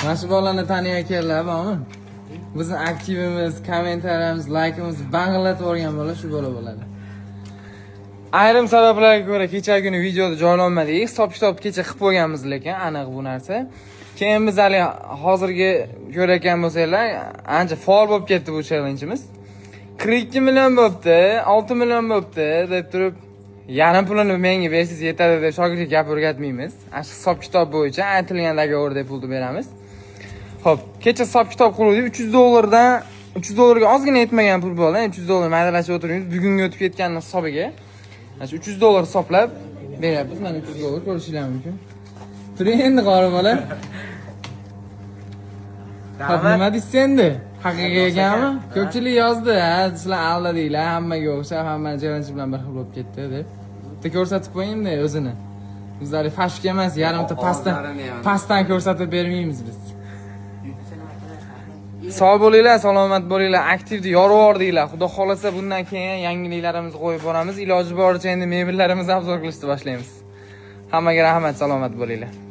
Mana shu bolani taniyotganlar bormi? Bizni aktivimiz, kommentariyamiz, laykimiz bang'latib yuborgan bola shu bola bo'ladi. Ayrim sabablarga ko'ra kecha kuni videoda joylolmadik. Hisob kitob kecha qilib qo'yganmiz, lekin aniq bu narsa. Keyin biz hali hozirgi ko'rayotgan bo'lsanglar, ancha faol bo'lib ketdi bu challenge'imiz. 42 million bo'libdi, 6 million bo'libdi deb turib, yarim pulini menga bersangiz yetadi deb shogirdga gap o'rgatmaymiz. Ana shu hisob kitob bo'yicha aytilgan договор deb pulni beramiz. Xo'p, kecha hisob kitob qiluvdik, 300 dollardan, 300 dollarga ozgina yetmagan pul bo'ldi. 300 dollar maydalashib o'tiribmiz, bugunga o'tib ketganini hisobiga. Mana shu 300 dollar hisoblab beryapmiz. Mana 300 dollar, ko'rishinglar mumkin. Turing endi, qori bola. Xo'p, nima deysiz endi? Haqiqiy ekanmi? Ko'pchilik yozdi, ha, sizlar aldadinglar, hammaga o'xshab, hammani challenge bilan bir xil bo'lib ketdi deb. Bitta ko'rsatib qo'ying-da o'zini. Bizlar фальшивка emas, yarimta pastdan pastdan ko'rsatib bermaymiz biz. Sog' bo'linglar, salomat bo'linglar, aktivni yorib yubordinglar. Xudo xolasa, bundan keyin yangiliklarimizni qo'yib boramiz. Iloji boricha endi mebellarimizni обзор qilishni boshlaymiz. Hammaga rahmat, salomat bo'linglar.